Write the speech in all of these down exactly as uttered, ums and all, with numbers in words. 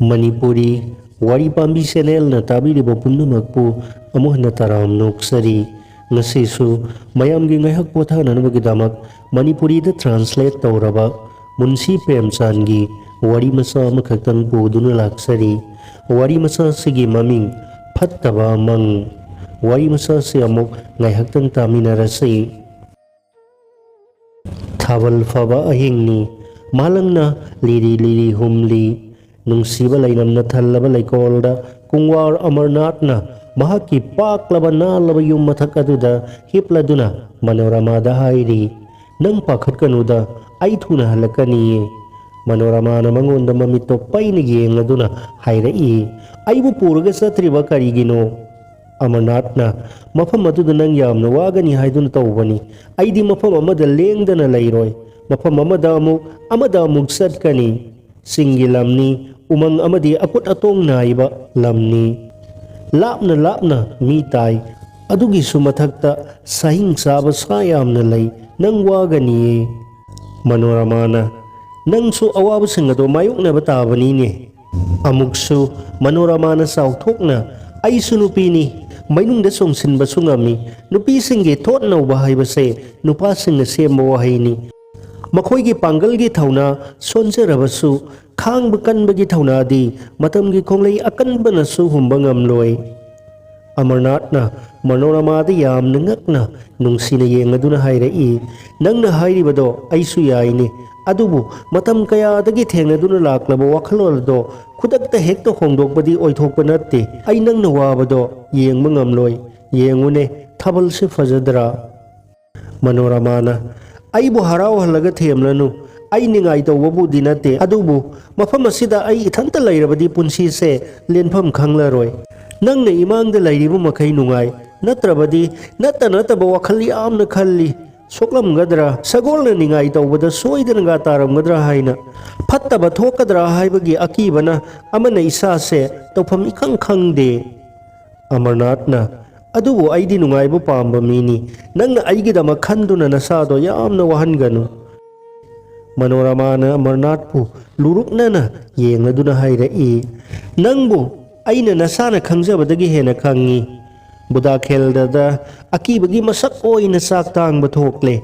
ꯃꯅꯤꯄꯨꯔꯤ ꯋꯥꯔꯤ ꯄꯥꯝꯕꯤ ꯆꯦꯅꯦꯜꯅ ꯇꯥꯕꯤꯔꯤꯕ ꯄꯨꯝꯅꯃꯛꯄꯨ ꯑꯃꯨꯛ ꯍꯟꯅ ꯇꯔꯥꯝꯅ ꯑꯣꯛꯆꯔꯤ꯫ ꯉꯁꯤꯁꯨ ꯃꯌꯥꯝꯒꯤ ꯉꯥꯏꯍꯥꯛ ꯄꯣꯊꯥꯅꯅꯕꯒꯤꯗꯃꯛ ꯃꯅꯤꯄꯨꯔꯤꯗ ꯇ꯭ꯔꯥꯟꯁꯂꯦꯠ ꯇꯧꯔꯕ ꯃꯨꯟꯁꯤ ꯄ꯭ꯔꯦꯝꯆꯥꯟꯒꯤ ꯋꯥꯔꯤ ꯃꯆꯥ ꯑꯃꯈꯛꯇꯪ ꯄꯨꯗꯨꯅ ꯂꯥꯛꯆꯔꯤ꯫ ꯋꯥꯔꯤ ꯃꯆꯥ ꯑꯁꯤꯒꯤ ꯃꯃꯤꯡ ꯐꯠꯇꯕ ꯃꯪ꯫ ꯋꯥꯔꯤ ꯃꯆꯥ ꯑꯁꯤ ꯑꯃꯨꯛ ꯉꯥꯏꯍꯥꯛꯇꯪ ꯇꯥꯃꯤꯟꯅꯔꯁꯤ꯫ ꯊꯥꯕꯜ ꯐꯕ ꯑꯍꯤꯡꯅꯤ꯫ ꯃꯥꯂꯪꯅ ꯂꯤꯔꯤ ꯂꯤꯔꯤ ꯍꯨꯝꯂꯤ꯫ ꯅꯨꯡꯁꯤꯕ ꯂꯩꯅꯝꯅ ꯊꯜꯂꯕ ꯂꯩꯀꯣꯜꯗ ꯀꯨꯡꯋꯥꯔ ꯑꯃꯔꯅꯥꯊꯅ ꯃꯍꯥꯛꯀꯤ ꯄꯥꯛꯂꯕ ꯅꯥꯜꯂꯕ ꯌꯨꯝ ꯃꯊꯛ ꯑꯗꯨꯗ ꯍꯤꯞꯂꯗꯨꯅ ꯃꯅꯣꯔꯃꯥꯗ ꯍꯥꯏꯔꯤ, "ꯅꯪ ꯄꯥꯈꯠꯀꯅꯨꯗ, ꯑꯩ ꯊꯨꯅ ꯍꯜꯂꯛꯀꯅꯤꯌꯦ꯫" ꯃꯅꯣꯔꯃꯥꯅ ꯃꯉꯣꯟꯗ ꯃꯃꯤꯠꯇꯣ ꯄꯩꯅ ꯌꯦꯡꯂꯗꯨꯅ ꯍꯥꯏꯔꯛꯏ, "ꯑꯩꯕꯨ ꯄꯨꯔꯒ ꯆꯠꯇ꯭ꯔꯤꯕ ꯀꯔꯤꯒꯤꯅꯣ?" ꯑꯃꯔꯅꯥꯊꯅ, "ꯃꯐꯝ ꯑꯗꯨꯗ ꯅꯪ ꯌꯥꯝꯅ ꯋꯥꯒꯅꯤ ꯍꯥꯏꯗꯨꯅ ꯇꯧꯕꯅꯤ꯫ ꯑꯩꯗꯤ ꯃꯐꯝ ꯑꯃꯗ ꯂꯦꯡꯗꯅ ꯂꯩꯔꯣꯏ꯫ ꯃꯐꯝ ꯑꯃꯗ ꯑꯃꯨꯛ, ꯑꯃꯗ ꯑꯃꯨꯛ ꯆꯠꯀꯅꯤ꯫ ꯆꯤꯡꯒꯤ ꯂꯝꯅꯤ, ꯎꯃꯪ ꯑꯃꯗꯤ ꯑꯀꯨꯠ ꯑꯇꯣꯡ ꯅꯥꯏꯕ ꯂꯝꯅꯤ꯫ ꯂꯥꯞꯅ ꯂꯥꯞꯅ ꯃꯤ ꯇꯥꯏ꯫ ꯑꯗꯨꯒꯤꯁꯨ ꯃꯊꯛꯇ ꯁꯥꯍꯤꯡ ꯆꯥꯕ ꯁꯥ ꯌꯥꯝꯅ ꯂꯩ꯫ ꯅꯪ ꯋꯥꯒꯅꯤꯌꯦ꯫" ꯃꯅꯣꯔꯃꯥꯅ, "ꯅꯪꯁꯨ ꯑꯋꯥꯕꯁꯤꯡ ꯑꯗꯣ ꯃꯥꯌꯣꯛꯅꯕ ꯇꯥꯕꯅꯤꯅꯦ꯫" ꯑꯃꯨꯛꯁꯨ ꯃꯅꯣꯔꯃꯥꯅ ꯆꯥꯎꯊꯣꯛꯅ, "ꯑꯩꯁꯨ ꯅꯨꯄꯤꯅꯤ, ꯃꯩꯅꯨꯡꯗ ꯆꯣꯡꯁꯤꯟꯕꯁꯨ ꯉꯝꯃꯤ꯫ ꯅꯨꯄꯤꯁꯤꯡꯒꯤ ꯊꯣꯠ ꯅꯧꯕ ꯍꯥꯏꯕꯁꯦ ꯅꯨꯄꯥꯁꯤꯡꯅ ꯁꯦꯝꯕ ꯋꯥꯍꯩꯅꯤ꯫ ꯃꯈꯣꯏꯒꯤ ꯄꯥꯡꯒꯜꯒꯤ ꯊꯧꯅꯥ ꯁꯣꯟꯖꯔꯕꯁꯨ, ꯈꯥꯡꯕ ꯀꯟꯕꯒꯤ ꯊꯧꯅꯥꯗꯤ ꯃꯇꯝꯒꯤ ꯈꯣꯡꯂꯩ ꯑꯀꯟꯕꯅꯁꯨ ꯍꯨꯝꯕ ꯉꯝꯂꯣꯏ꯫" ꯑꯃꯔꯅꯥꯊꯅ ꯃꯅꯣꯔꯃꯥꯗ ꯌꯥꯝꯅ ꯉꯛꯅ ꯅꯨꯡꯁꯤꯅ ꯌꯦꯡꯂꯗꯨꯅ ꯍꯥꯏꯔꯛꯏ, "ꯅꯪꯅ ꯍꯥꯏꯔꯤꯕꯗꯣ ꯑꯩꯁꯨ ꯌꯥꯏꯅꯦ꯫ ꯑꯗꯨꯕꯨ ꯃꯇꯝ ꯀꯌꯥꯗꯒꯤ ꯊꯦꯡꯅꯗꯨꯅ ꯂꯥꯛꯂꯕ ꯋꯥꯈꯜꯂꯣꯟ ꯑꯗꯣ ꯈꯨꯗꯛꯇ ꯍꯦꯛꯇ ꯍꯣꯡꯗꯣꯛꯄꯗꯤ ꯑꯣꯏꯊꯣꯛꯄ ꯅꯠꯇꯦ꯫ ꯑꯩ ꯅꯪꯅ ꯋꯥꯕꯗꯣ ꯌꯦꯡꯕ ꯉꯝꯂꯣꯏ꯫ ꯌꯦꯡꯉꯨꯅꯦ, ꯊꯥꯕꯜꯁꯤ ꯐꯖꯗ꯭ꯔꯥ?" ꯃꯅꯣꯔꯃꯥꯅ, "ꯑꯩꯕꯨ ꯍꯔꯥꯎꯍꯜꯂꯒ ꯊꯦꯝꯂꯅꯨ꯫ ꯑꯩ ꯅꯤꯡꯉꯥꯏ ꯇꯧꯕꯕꯨꯗꯤ ꯅꯠꯇꯦ, ꯑꯗꯨꯕꯨ ꯃꯐꯝ ꯑꯁꯤꯗ ꯑꯩ ꯏꯊꯟꯇ ꯂꯩꯔꯕꯗꯤ ꯄꯨꯟꯁꯤꯁꯦ ꯂꯦꯟꯐꯝ ꯈꯪꯂꯔꯣꯏ꯫ ꯅꯪꯅ ꯏꯃꯥꯡꯗ ꯂꯩꯔꯤꯕ ꯃꯈꯩ ꯅꯨꯡꯉꯥꯏ, ꯅꯠꯇ꯭ꯔꯕꯗꯤ ꯅꯠꯇ ꯅꯠꯇꯕ ꯋꯥꯈꯜ ꯌꯥꯝꯅ ꯈꯜꯂꯤ꯫ ꯁꯣꯛꯂꯝꯒꯗ꯭ꯔꯥ, ꯁꯒꯣꯜꯅ ꯅꯤꯡꯉꯥꯏ ꯇꯧꯕꯗ ꯁꯣꯏꯗꯅꯒ ꯇꯥꯔꯝꯒꯗ꯭ꯔꯥ ꯍꯥꯏꯅ꯫ ꯐꯠꯇꯕ ꯊꯣꯛꯀꯗ꯭ꯔꯥ ꯍꯥꯏꯕꯒꯤ ꯑꯀꯤꯕꯅ ꯑꯃꯅ ꯏꯁꯥꯁꯦ ꯇꯧꯐꯝ ꯏꯈꯪ ꯈꯪꯗꯦ꯫" ꯑꯃꯔꯅꯥꯊꯅ, "ꯑꯗꯨꯕꯨ ꯑꯩꯗꯤ ꯅꯨꯡꯉꯥꯏꯕ ꯄꯥꯝꯕ ꯃꯤꯅꯤ꯫ ꯅꯪꯅ ꯑꯩꯒꯤꯗꯃꯛ ꯈꯟꯗꯨꯅ ꯅꯁꯥꯗꯣ ꯌꯥꯝꯅ ꯋꯥꯍꯟꯒꯅꯨ꯫" ꯃꯅꯣꯔꯃꯥꯅ ꯑꯃꯔꯅꯥꯊꯄꯨ ꯂꯨꯔꯨꯛꯅꯅ ꯌꯦꯡꯂꯗꯨꯅ ꯍꯥꯏꯔꯛꯏ, "ꯅꯪꯕꯨ ꯑꯩꯅ ꯅꯁꯥꯅ ꯈꯪꯖꯕꯗꯒꯤ ꯍꯦꯟꯅ ꯈꯪꯉꯤ꯫ ꯕꯨꯙꯥꯈꯦꯜꯗꯗ ꯑꯀꯤꯕꯒꯤ ꯃꯁꯛ ꯑꯣꯏꯅ ꯆꯥꯛ ꯇꯥꯡꯕ ꯊꯣꯛꯂꯦ꯫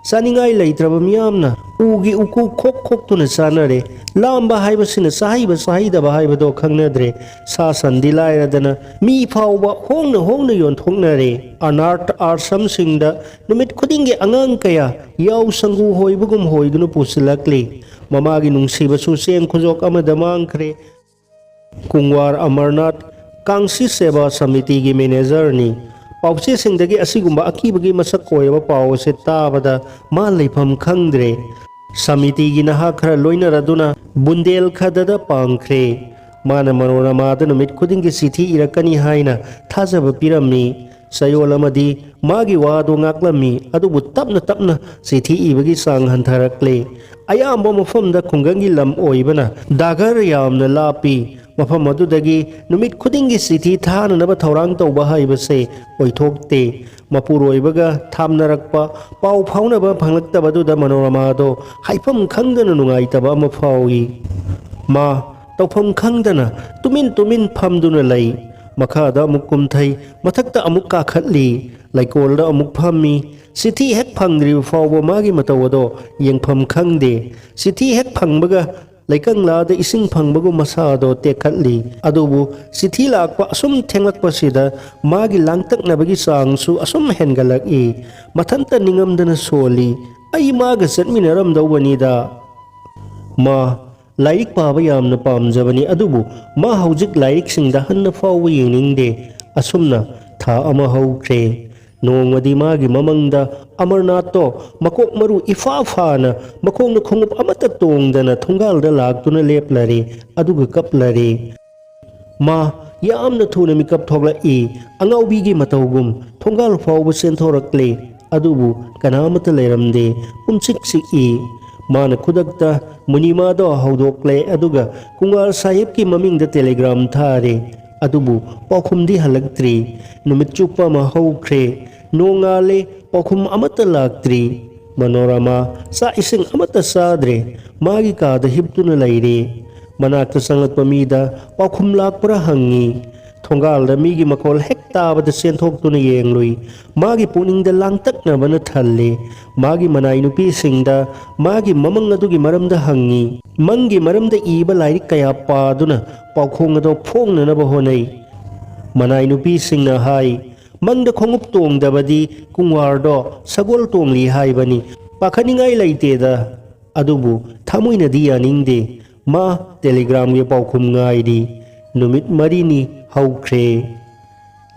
ꯆꯥꯅꯤꯡꯉꯥꯏ ꯂꯩꯇ꯭ꯔꯕ ꯃꯤꯌꯥꯝꯅ ꯎꯒꯤ ꯎꯀꯨ ꯈꯣꯛ ꯈꯣꯛꯇꯨꯅ ꯆꯥꯅꯔꯦ꯫ ꯂꯥꯝꯕ ꯍꯥꯏꯕꯁꯤꯅ ꯆꯥꯍꯩꯕ ꯆꯥꯍꯩꯗꯕ ꯍꯥꯏꯕꯗꯣ ꯈꯪꯅꯗ꯭ꯔꯦ꯫ ꯁꯥ ꯁꯟꯗꯤ ꯂꯥꯏꯔꯗꯅ ꯃꯤ ꯐꯥꯎꯕ ꯍꯣꯡꯅ ꯍꯣꯡꯅ ꯌꯣꯟꯊꯣꯛꯅꯔꯦ꯫ ꯑꯅꯥꯊ ꯑꯥꯁ꯭ꯔꯝꯁꯤꯡꯗ ꯅꯨꯃꯤꯠ ꯈꯨꯗꯤꯡꯒꯤ ꯑꯉꯥꯡ ꯀꯌꯥ ꯌꯥꯎ ꯁꯪꯒꯨ ꯍꯣꯏꯕꯒꯨꯝ ꯍꯣꯏꯗꯨꯅ ꯄꯨꯁꯤꯜꯂꯛꯂꯤ꯫ ꯃꯃꯥꯒꯤ ꯅꯨꯡꯁꯤꯕꯁꯨ ꯆꯦꯡ ꯈꯨꯖꯣꯛ ꯑꯃꯗ ꯃꯥꯡꯈ꯭ꯔꯦ"꯫ ꯀꯨꯡꯋꯥꯔ ꯑꯃꯔꯅꯥꯊ ꯀꯥꯡꯁꯤ ꯁꯦꯕꯥ ꯁꯃꯤꯇꯤꯒꯤ ꯃꯦꯅꯦꯖꯔꯅꯤ꯫ ꯄꯥꯎꯆꯦꯁꯤꯡꯗꯒꯤ ꯑꯁꯤꯒꯨꯝꯕ ꯑꯀꯤꯕꯒꯤ ꯃꯁꯛ ꯑꯣꯏꯔꯕ ꯄꯥꯎ ꯑꯁꯤ ꯇꯥꯕꯗ ꯃꯥ ꯂꯩꯐꯝ ꯈꯪꯗ꯭ꯔꯦ꯫ ꯁꯃꯤꯇꯤꯒꯤ ꯅꯍꯥ ꯈꯔ ꯂꯣꯏꯅꯔꯗꯨꯅ ꯕꯨꯟꯗꯦꯜꯈꯟꯗꯗ ꯄꯥꯡꯈ꯭ꯔꯦ꯫ ꯃꯥꯅ ꯃꯅꯣꯔꯃꯥꯗ ꯅꯨꯃꯤꯠ ꯈꯨꯗꯤꯡꯒꯤ ꯆꯤꯊꯤ ꯏꯔꯛꯀꯅꯤ ꯍꯥꯏꯅ ꯊꯥꯖꯕ ꯄꯤꯔꯝꯃꯤ꯫ ꯆꯌꯣꯜ ꯑꯃꯗꯤ ꯃꯥꯒꯤ ꯋꯥꯗꯨ ꯉꯥꯛꯂꯝꯃꯤ, ꯑꯗꯨꯕꯨ ꯇꯞꯅ ꯇꯞꯅ ꯆꯤꯊꯤ ꯏꯕꯒꯤ ꯆꯥꯡ ꯍꯟꯊꯔꯛꯂꯦ꯫ ꯑꯌꯥꯝꯕ ꯃꯐꯝꯗ ꯈꯨꯡꯒꯪꯒꯤ ꯂꯝ ꯑꯣꯏꯕꯅ ꯗꯥꯒꯔ ꯌꯥꯝꯅ ꯂꯥꯞꯄꯤ꯫ ꯃꯐꯝ ꯑꯗꯨꯗꯒꯤ ꯅꯨꯃꯤꯠ ꯈꯨꯗꯤꯡꯒꯤ ꯆꯤꯊꯤ ꯊꯥꯅꯅꯕ ꯊꯧꯔꯥꯡ ꯇꯧꯕ ꯍꯥꯏꯕꯁꯦ ꯑꯣꯏꯊꯣꯛꯇꯦ꯫ ꯃꯄꯨꯔꯣꯏꯕꯒ ꯊꯥꯝꯅꯔꯛꯄ, ꯄꯥꯎ ꯐꯥꯎꯅꯕ ꯐꯪꯂꯛꯇꯕꯗꯨꯗ ꯃꯅꯣꯔꯃꯥꯗꯣ ꯍꯥꯏꯐꯝ ꯈꯪꯗꯅ ꯅꯨꯡꯉꯥꯏꯇꯕ ꯑꯃ ꯐꯥꯎꯏ꯫ ꯃꯥ ꯇꯧꯐꯝ ꯈꯪꯗꯅ ꯇꯨꯃꯤꯟ ꯇꯨꯃꯤꯟ ꯐꯝꯗꯨꯅ ꯂꯩ꯫ ꯃꯈꯥꯗ ꯑꯃꯨꯛ ꯀꯨꯝꯊꯩ, ꯃꯊꯛꯇ ꯑꯃꯨꯛ ꯀꯥꯈꯠꯂꯤ, ꯂꯩꯀꯣꯜꯗ ꯑꯃꯨꯛ ꯐꯝꯃꯤ꯫ ꯆꯤꯊꯤ ꯍꯦꯛ ꯐꯪꯗ꯭ꯔꯤꯕ ꯐꯥꯎꯕ ꯃꯥꯒꯤ ꯃꯇꯧ ꯑꯗꯣ ꯌꯦꯡꯐꯝ ꯈꯪꯗꯦ꯫ ꯆꯤꯊꯤ ꯍꯦꯛ ꯐꯪꯕꯒ ꯂꯩꯀꯪꯂꯥꯗ ꯏꯁꯤꯡ ꯐꯪꯕꯒꯨꯝ ꯃꯁꯥꯗꯣ ꯇꯦꯛꯈꯠꯂꯤ꯫ ꯑꯗꯨꯕꯨ ꯆꯤꯊꯤ ꯂꯥꯛꯄ ꯑꯁꯨꯝ ꯊꯦꯡꯂꯛꯄꯁꯤꯗ ꯃꯥꯒꯤ ꯂꯥꯡꯇꯛꯅꯕꯒꯤ ꯆꯥꯡꯁꯨ ꯑꯁꯨꯝ ꯍꯦꯟꯒꯠꯂꯛꯏ꯫ ꯃꯊꯟꯇ ꯅꯤꯡꯉꯝꯗꯅ ꯁꯣꯜꯂꯤ, "ꯑꯩ ꯃꯥꯒ ꯆꯠꯃꯤꯟꯅꯔꯝꯗꯧꯕꯅꯤꯗ"꯫ ꯃꯥ ꯂꯥꯏꯔꯤꯛ ꯄꯥꯕ ꯌꯥꯝꯅ ꯄꯥꯝꯖꯕꯅꯤ, ꯑꯗꯨꯕꯨ ꯃꯥ ꯍꯧꯖꯤꯛ ꯂꯥꯏꯔꯤꯛꯁꯤꯡꯗ ꯍꯟꯅ ꯐꯥꯎꯕ ꯌꯦꯡꯅꯤꯡꯗꯦ꯫ ꯑꯁꯨꯝꯅ ꯊꯥ ꯑꯃ ꯍꯧꯈ꯭ꯔꯦ꯫ ꯅꯣꯡꯃꯗꯤ ꯃꯥꯒꯤ ꯃꯃꯪꯗ ꯑꯃꯔꯅꯥꯊꯇꯣ ꯃꯀꯣꯛ ꯃꯔꯨ ꯏꯐꯥ ꯐꯥꯅ ꯃꯈꯣꯡꯗ ꯈꯣꯡꯎꯞ ꯑꯃꯠꯇ ꯇꯣꯡꯗꯅ ꯊꯣꯡꯒꯥꯜꯗ ꯂꯥꯛꯇꯨꯅ ꯂꯦꯞꯂꯔꯦ, ꯑꯗꯨꯒ ꯀꯞꯂꯔꯦ꯫ ꯃꯥ ꯌꯥꯝꯅ ꯊꯨꯅ ꯃꯤꯀꯞ ꯊꯣꯛꯂꯛꯏ, ꯑꯉꯥꯎꯕꯤꯒꯤ ꯃꯇꯧꯒꯨꯝ ꯊꯣꯡꯒꯥꯜ ꯐꯥꯎꯕ ꯆꯦꯟꯊꯣꯔꯛꯂꯦ, ꯑꯗꯨꯕꯨ ꯀꯅꯥꯃꯠꯇ ꯂꯩꯔꯝꯗꯦ꯫ ꯄꯨꯝꯆꯤꯛ ꯆꯤꯛꯏ꯫ ꯃꯥꯅ ꯈꯨꯗꯛꯇ ꯃꯨꯅꯤꯃꯥꯗꯣ ꯍꯧꯗꯣꯛꯂꯦ, ꯑꯗꯨꯒ ꯀꯨꯡꯋꯥꯔ ꯁꯥꯍꯦꯕꯀꯤ ꯃꯃꯤꯡꯗ ꯇꯦꯂꯤꯒ꯭ꯔꯥꯝ ꯊꯥꯔꯦ꯫ ꯑꯗꯨꯕꯨ ꯄꯥꯎꯈꯨꯝꯗꯤ ꯍꯜꯂꯛꯇ꯭ꯔꯤ꯫ ꯅꯨꯃꯤꯠ ꯆꯨꯞꯄ ꯑꯃ ꯍꯧꯈ꯭ꯔꯦ꯫ ꯅꯣꯡꯉꯥꯜꯂꯦ, ꯄꯥꯎꯈꯨꯝ ꯑꯃꯠꯇ ꯂꯥꯛꯇ꯭ꯔꯤ꯫ ꯃꯅꯣꯔꯃꯥ ꯆꯥꯛ ꯏꯁꯤꯡ ꯑꯃꯠꯇ ꯆꯥꯗ꯭ꯔꯦ꯫ ꯃꯥꯒꯤ ꯀꯥꯗ ꯍꯤꯞꯇꯨꯅ ꯂꯩꯔꯦ꯫ ꯃꯅꯥꯛꯇ ꯆꯪꯂꯛꯄ ꯃꯤꯗ ꯄꯥꯎꯈꯨꯝ ꯂꯥꯛꯄ꯭ꯔꯥ ꯍꯪꯉꯤ꯫ ꯊꯣꯡꯒꯥꯜꯗ ꯃꯤꯒꯤ ꯃꯈꯣꯜ ꯍꯦꯛ ꯇꯥꯕꯗ ꯆꯦꯟꯊꯣꯛꯇꯨꯅ ꯌꯦꯡꯂꯨꯏ꯫ ꯃꯥꯒꯤ ꯄꯨꯛꯅꯤꯡꯗ ꯂꯥꯡꯇꯛꯅꯕꯅ ꯊꯜꯂꯤ꯫ ꯃꯥꯒꯤ ꯃꯅꯥꯏ ꯅꯨꯄꯤꯁꯤꯡꯗ ꯃꯥꯒꯤ ꯃꯃꯪ ꯑꯗꯨꯒꯤ ꯃꯔꯝꯗ ꯍꯪꯉꯤ꯫ ꯃꯪꯒꯤ ꯃꯔꯝꯗ ꯏꯕ ꯂꯥꯏꯔꯤꯛ ꯀꯌꯥ ꯄꯥꯗꯨꯅ ꯄꯥꯎꯈꯣꯡ ꯑꯗꯣ ꯐꯣꯡꯅꯅꯕ ꯍꯣꯠꯅꯩ꯫ ꯃꯅꯥꯏ ꯅꯨꯄꯤꯁꯤꯡꯅ ꯍꯥꯏ, "ꯃꯪꯗ ꯈꯣꯡꯎꯞ ꯇꯣꯡꯗꯕꯗꯤ ꯀꯨꯡꯋꯥꯔꯗꯣ ꯁꯒꯣꯜ ꯇꯣꯡꯂꯤ ꯍꯥꯏꯕꯅꯤ꯫ ꯄꯥꯈꯠꯅꯤꯡꯉꯥꯏ ꯂꯩꯇꯦꯗ꯫ ꯑꯗꯨꯕꯨ ꯊꯃꯣꯏꯅꯗꯤ ꯌꯥꯅꯤꯡꯗꯦ꯫ ꯃꯥ ꯇꯦꯂꯤꯒ꯭ꯔꯥꯝꯒꯤ ꯄꯥꯎꯈꯨꯝ ꯉꯥꯏꯔꯤ꯫ ꯅꯨꯃꯤꯠ ꯃꯔꯤꯅꯤ ꯍꯧꯈ꯭ꯔꯦ꯫"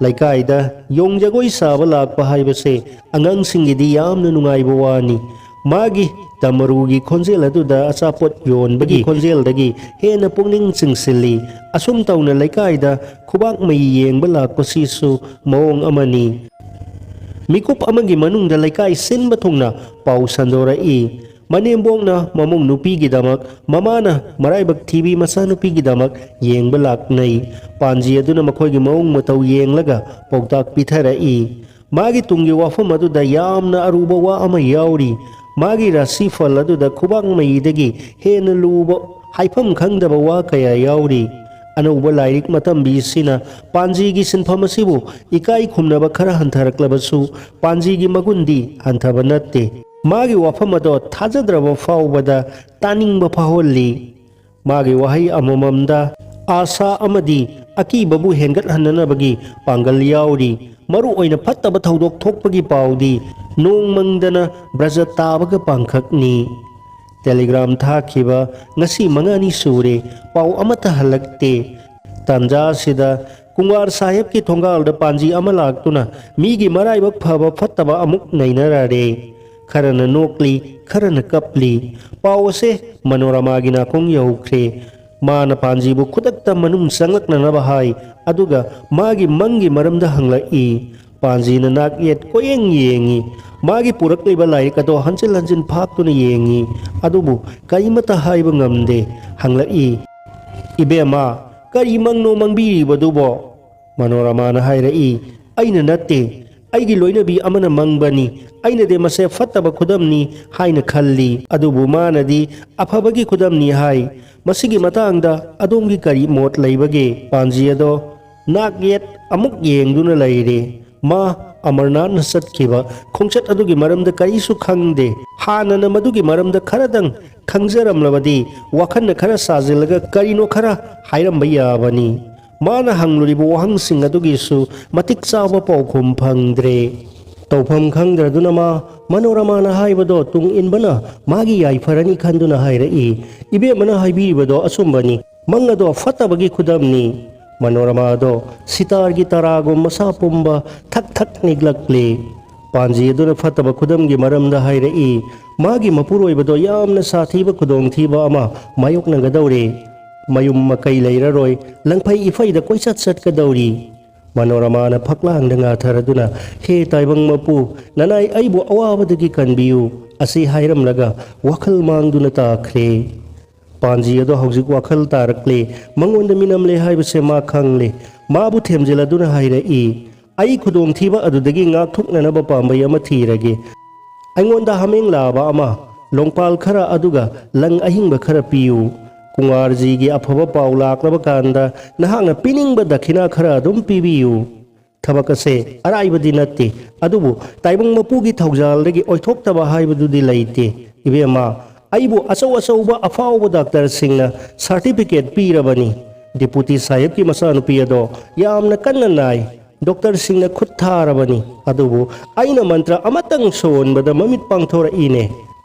ꯂꯩꯀꯥꯏꯗ ꯌꯣꯡ ꯖꯒꯣꯏ ꯁꯥꯕ ꯂꯥꯛꯄ ꯍꯥꯏꯕꯁꯦ ꯑꯉꯥꯡꯁꯤꯡꯒꯤꯗꯤ ꯌꯥꯝꯅ ꯅꯨꯡꯉꯥꯏꯕ ꯋꯥꯅꯤ꯫ ꯃꯥꯒꯤ ꯇꯃꯔꯨꯒꯤ ꯈꯣꯟꯖꯦꯜ ꯑꯗꯨꯗ ꯑꯆꯥꯄꯣꯠ ꯌꯣꯟꯕꯒꯤ ꯈꯣꯟꯖꯦꯜꯗꯒꯤ ꯍꯦꯟꯅ ꯄꯨꯛꯅꯤꯡ ꯆꯤꯡꯁꯤꯜꯂꯤ꯫ ꯑꯁꯨꯝ ꯇꯧꯅ ꯂꯩꯀꯥꯏꯗ ꯈꯨꯕꯥꯛ ꯃꯩ ꯌꯦꯡꯕ ꯂꯥꯛꯄꯁꯤꯁꯨ ꯃꯑꯣꯡ ꯑꯃꯅꯤ꯫ ꯃꯤꯀꯨꯞ ꯑꯃꯒꯤ ꯃꯅꯨꯡꯗ ꯂꯩꯀꯥꯏ ꯁꯤꯟꯕ ꯊꯨꯡꯅ ꯄꯥꯎ ꯁꯟꯗꯣꯔꯛꯏ꯫ ꯃꯅꯦꯝꯕꯣꯛꯅ ꯃꯃꯧ ꯅꯨꯄꯤꯒꯤꯗꯃꯛ, ꯃꯃꯥꯅ ꯃꯔꯥꯏꯕꯛ ꯊꯤꯕꯤ ꯃꯆꯥꯅꯨꯄꯤꯒꯤꯗꯃꯛ ꯌꯦꯡꯕ ꯂꯥꯛꯅꯩ꯫ ꯄꯥꯟꯖꯤ ꯑꯗꯨꯅ ꯃꯈꯣꯏꯒꯤ ꯃꯑꯣꯡ ꯃꯇꯧ ꯌꯦꯡꯂꯒ ꯄꯥꯎꯇꯥꯛ ꯄꯤꯊꯔꯛꯏ꯫ ꯃꯥꯒꯤ ꯇꯨꯡꯒꯤ ꯋꯥꯐꯝ ꯑꯗꯨꯗ ꯌꯥꯝꯅ ꯑꯔꯨꯕ ꯋꯥ ꯑꯃ ꯌꯥꯎꯔꯤ꯫ ꯃꯥꯒꯤ ꯔꯥꯁꯤꯐꯜ ꯑꯗꯨꯗ ꯈꯨꯕꯥꯛ ꯃꯩꯗꯒꯤ ꯍꯦꯟꯅ ꯂꯨꯕ, ꯍꯥꯏꯐꯝ ꯈꯪꯗꯕ ꯋꯥ ꯀꯌꯥ ꯌꯥꯎꯔꯤ꯫ ꯑꯅꯧꯕ ꯂꯥꯏꯔꯤꯛ ꯃꯇꯝꯕꯤꯁꯤꯅ ꯄꯥꯟꯖꯤꯒꯤ ꯁꯤꯟꯐꯝ ꯑꯁꯤꯕꯨ ꯏꯀꯥꯏ ꯈꯨꯝꯅꯕ ꯈꯔ ꯍꯟꯊꯔꯛꯂꯕꯁꯨ, ꯄꯥꯟꯖꯤꯒꯤ ꯃꯒꯨꯟꯗꯤ ꯍꯟꯊꯕ ꯅꯠꯇꯦ꯫ ꯃꯥꯒꯤ ꯋꯥꯐꯝ ꯑꯗꯣ ꯊꯥꯖꯗ꯭ꯔꯕ ꯐꯥꯎꯕꯗ ꯇꯥꯅꯤꯡꯕ ꯐꯥꯎꯍꯜꯂꯤ꯫ ꯃꯥꯒꯤ ꯋꯥꯍꯩ ꯑꯃꯃꯝꯗ ꯑꯥꯁꯥ ꯑꯃꯗꯤ ꯑꯀꯤꯕꯕꯨ ꯍꯦꯟꯒꯠꯍꯟꯅꯅꯕꯒꯤ ꯄꯥꯡꯒꯜ ꯌꯥꯎꯔꯤ꯫ ꯃꯔꯨ ꯑꯣꯏꯅ ꯐꯠꯇꯕ ꯊꯧꯗꯣꯛ ꯊꯣꯛꯄꯒꯤ ꯄꯥꯎꯗꯤ ꯅꯣꯡ ꯃꯪꯗꯅ ꯕ꯭ꯔꯖ ꯇꯥꯕꯒ ꯄꯥꯡꯈꯛꯅꯤ꯫ ꯇꯦꯂꯤꯒ꯭ꯔꯥꯝ ꯊꯥꯈꯤꯕ ꯉꯁꯤ ꯃꯉꯥꯅꯤ ꯁꯨꯔꯦ, ꯄꯥꯎ ꯑꯃꯠꯇ ꯍꯜꯂꯛꯇꯦ꯫ ꯇꯥꯟꯖꯥ ꯑꯁꯤꯗ ꯀꯨꯡꯋꯥꯔ ꯁꯥꯍꯦꯕꯀꯤ ꯊꯣꯡꯒꯥꯜꯗ ꯄꯥꯟꯖꯤ ꯑꯃ ꯂꯥꯛꯇꯨꯅ ꯃꯤꯒꯤ ꯃꯔꯥꯏꯕꯛ ꯐꯕ ꯐꯠꯇꯕ ꯑꯃꯨꯛ ꯅꯩꯅꯔꯔꯦ꯫ ꯈꯔꯅ ꯅꯣꯛꯂꯤ, ꯈꯔꯅ ꯀꯞꯂꯤ꯫ ꯄꯥꯎ ꯑꯁꯦ ꯃꯅꯣꯔꯃꯥꯒꯤ ꯅꯥꯀꯣꯡ ꯌꯧꯈ꯭ꯔꯦ꯫ ꯃꯥꯅ ꯄꯥꯟꯖꯤꯕꯨ ꯈꯨꯗꯛꯇ ꯃꯅꯨꯡ ꯆꯪꯂꯛꯅꯅꯕ ꯍꯥꯏ, ꯑꯗꯨꯒ ꯃꯥꯒꯤ ꯃꯪꯒꯤ ꯃꯔꯝꯗ ꯍꯪꯂꯛꯏ꯫ ꯄꯥꯟꯖꯤꯅ ꯅꯥꯛ ꯌꯦꯠ ꯀꯣꯌꯦꯡ ꯌꯦꯡꯉꯤ꯫ ꯃꯥꯒꯤ ꯄꯨꯔꯛꯂꯤꯕ ꯂꯥꯏꯔꯤꯛ ꯑꯗꯣ ꯍꯟꯖꯤꯟ ꯍꯟꯖꯤꯟ ꯐꯥꯛꯇꯨꯅ ꯌꯦꯡꯉꯤ, ꯑꯗꯨꯕꯨ ꯀꯔꯤꯃꯠꯇ ꯍꯥꯏꯕ ꯉꯝꯗꯦ꯫ ꯍꯪꯂꯛꯏ, "ꯏꯕꯦꯝꯃ, ꯀꯔꯤ ꯃꯪꯅꯣ ꯃꯪꯕꯤꯔꯤꯕꯗꯨꯕꯣ?" ꯃꯅꯣꯔꯃꯥꯅ ꯍꯥꯏꯔꯛꯏ, "ꯑꯩꯅ ꯅꯠꯇꯦ, ꯑꯩꯒꯤ ꯂꯣꯏꯅꯕꯤ ꯑꯃꯅ ꯃꯪꯕꯅꯤ꯫ ꯑꯩꯅꯗꯤ ꯃꯁꯦ ꯐꯠꯇꯕ ꯈꯨꯗꯝꯅꯤ ꯍꯥꯏꯅ ꯈꯜꯂꯤ, ꯑꯗꯨꯕꯨ ꯃꯥꯅꯗꯤ ꯑꯐꯕꯒꯤ ꯈꯨꯗꯝꯅꯤ ꯍꯥꯏ꯫ ꯃꯁꯤꯒꯤ ꯃꯇꯥꯡꯗ ꯑꯗꯣꯝꯒꯤ ꯀꯔꯤ ꯃꯣꯠ ꯂꯩꯕꯒꯦ? ꯄꯥꯟꯖꯤ ꯑꯗꯣ ꯅꯥꯛ ꯌꯦꯠ ꯑꯃꯨꯛ ꯌꯦꯡꯗꯨꯅ ꯂꯩꯔꯦ꯫ ꯃꯥ ꯑꯃꯔꯅꯥꯊꯅ ꯆꯠꯈꯤꯕ ꯈꯣꯡꯆꯠ ꯑꯗꯨꯒꯤ ꯃꯔꯝꯗ ꯀꯔꯤꯁꯨ ꯈꯪꯗꯦ꯫ ꯍꯥꯟꯅꯅ ꯃꯗꯨꯒꯤ ꯃꯔꯝꯗ ꯈꯔꯗꯪ ꯈꯪꯖꯔꯝꯂꯕꯗꯤ ꯋꯥꯈꯜꯅ ꯈꯔ ꯁꯥꯖꯤꯜꯂꯒ ꯀꯔꯤꯅꯣ ꯈꯔ ꯍꯥꯏꯔꯝꯕ ꯌꯥꯕꯅꯤ꯫ ꯃꯥꯅ ꯍꯪꯂꯨꯔꯤꯕ ꯋꯥꯍꯪꯁꯤꯡ ꯑꯗꯨꯒꯤꯁꯨ ꯃꯇꯤꯛ ꯆꯥꯕ ꯄꯥꯎꯈꯨꯝ ꯐꯪꯗ꯭ꯔꯦ꯫ ꯇꯧꯐꯝ ꯈꯪꯗ꯭ꯔꯗꯨꯅ ꯃꯥ ꯃꯅꯣꯔꯃꯥꯅ ꯍꯥꯏꯕꯗꯣ ꯇꯨꯡ ꯏꯟꯕꯅ ꯃꯥꯒꯤ ꯌꯥꯏꯐꯔꯅꯤ ꯈꯟꯗꯨꯅ ꯍꯥꯏꯔꯛꯏ, "ꯏꯕꯦꯝꯃꯅ ꯍꯥꯏꯕꯤꯔꯤꯕꯗꯣ ꯑꯆꯨꯝꯕꯅꯤ꯫ ꯃꯪ ꯑꯗꯣ ꯐꯠꯇꯕꯒꯤ ꯈꯨꯗꯝꯅꯤ꯫" ꯃꯅꯣꯔꯃꯥ ꯑꯗꯣ ꯁꯤꯇꯥꯔꯒꯤ ꯇꯔꯥꯒꯨꯝ ꯃꯁꯥ ꯄꯨꯝꯕ ꯊꯛ ꯊꯛ ꯅꯤꯛꯂꯛꯂꯦ꯫ ꯄꯥꯟꯖꯤ ꯑꯗꯨꯅ ꯐꯠꯇꯕ ꯈꯨꯗꯝꯒꯤ ꯃꯔꯝꯗ ꯍꯥꯏꯔꯛꯏ, "ꯃꯥꯒꯤ ꯃꯄꯨꯔꯣꯏꯕꯗꯣ ꯌꯥꯝꯅ ꯁꯥꯊꯤꯕ ꯈꯨꯗꯣꯡꯊꯤꯕ ꯑꯃ ꯃꯥꯌꯣꯛꯅꯒꯗꯧꯔꯦ꯫ ꯃꯌꯨꯝ ꯃꯀꯩ ꯂꯩꯔꯔꯣꯏ, ꯂꯪꯐꯩ ꯏꯐꯩꯗ ꯀꯣꯏꯆꯠ ꯆꯠꯀꯗꯧꯔꯤ꯫" ꯃꯅꯣꯔꯃꯥꯅ ꯐꯛꯂꯥꯡꯗ ꯉꯥꯊꯔꯗꯨꯅ, "ꯍꯦ ꯇꯥꯏꯕꯪ ꯃꯄꯨ, ꯅꯅꯥꯏ ꯑꯩꯕꯨ ꯑꯋꯥꯕꯗꯒꯤ ꯀꯟꯕꯤꯌꯨ" ꯑꯁꯤ ꯍꯥꯏꯔꯝꯂꯒ ꯋꯥꯈꯜ ꯃꯥꯡꯗꯨꯅ ꯇꯥꯈ꯭ꯔꯦ꯫ ꯄꯥꯟꯖꯤ ꯑꯗꯣ ꯍꯧꯖꯤꯛ ꯋꯥꯈꯜ ꯇꯥꯔꯛꯂꯦ꯫ ꯃꯉꯣꯟꯗ ꯃꯤꯅꯝꯂꯦ ꯍꯥꯏꯕꯁꯦ ꯃꯥ ꯈꯪꯂꯦ꯫ ꯃꯥꯕꯨ ꯊꯦꯝꯖꯤꯜꯂꯗꯨꯅ ꯍꯥꯏꯔꯛꯏ, "ꯑꯩ ꯈꯨꯗꯣꯡꯊꯤꯕ ꯑꯗꯨꯗꯒꯤ ꯉꯥꯛꯊꯣꯛꯅꯅꯕ ꯄꯥꯝꯕꯩ ꯑꯃ ꯊꯤꯔꯒꯦ꯫ ꯑꯩꯉꯣꯟꯗ ꯍꯥꯃꯦꯡ ꯂꯥꯕ ꯑꯃ, ꯂꯣꯡꯄꯥꯜ ꯈꯔ ꯑꯗꯨꯒ ꯂꯪ ꯑꯍꯤꯡꯕ ꯈꯔ ꯄꯤꯌꯨ꯫ ꯀꯨꯡꯋꯥꯔꯖꯤꯒꯤ ꯑꯐꯕ ꯄꯥꯎ ꯂꯥꯛꯂꯕ ꯀꯥꯟꯗ ꯅꯍꯥꯛꯅ ꯄꯤꯅꯤꯡꯕ ꯗꯈꯤꯅꯥ ꯈꯔ ꯑꯗꯨꯝ ꯄꯤꯕꯤꯌꯨ꯫" ꯊꯕꯛ ꯑꯁꯦ ꯑꯔꯥꯏꯕꯗꯤ ꯅꯠꯇꯦ, ꯑꯗꯨꯕꯨ ꯇꯥꯏꯕꯪ ꯃꯄꯨꯒꯤ ꯊꯧꯖꯥꯜꯗꯒꯤ ꯑꯣꯏꯊꯣꯛꯇꯕ ꯍꯥꯏꯕꯗꯨꯗꯤ ꯂꯩꯇꯦ꯫ ꯏꯕꯦꯝꯃ, ꯑꯩꯕꯨ ꯑꯆꯧ ꯑꯆꯧꯕ ꯑꯐꯥꯎꯕ ꯗꯥꯛꯇꯔꯁꯤꯡꯅ ꯁꯥꯔꯇꯤꯐꯤꯀꯦꯠ ꯄꯤꯔꯕꯅꯤ꯫ ꯗꯤꯄꯨꯇꯤ ꯁꯥꯍꯦꯕꯀꯤ ꯃꯆꯥꯅꯨꯄꯤ ꯑꯗꯣ ꯌꯥꯝꯅ ꯀꯟꯅ ꯅꯥꯏ꯫ ꯗꯣꯛꯇꯔꯁꯤꯡꯅ ꯈꯨꯠ ꯊꯥꯔꯕꯅꯤ, ꯑꯗꯨꯕꯨ ꯑꯩꯅ ꯃꯟꯇ꯭ꯔ ꯑꯃꯇꯪ ꯁꯣꯟꯕꯗ ꯃꯃꯤꯠ ꯄꯥꯡꯊꯣꯔꯛꯏꯅꯦ꯫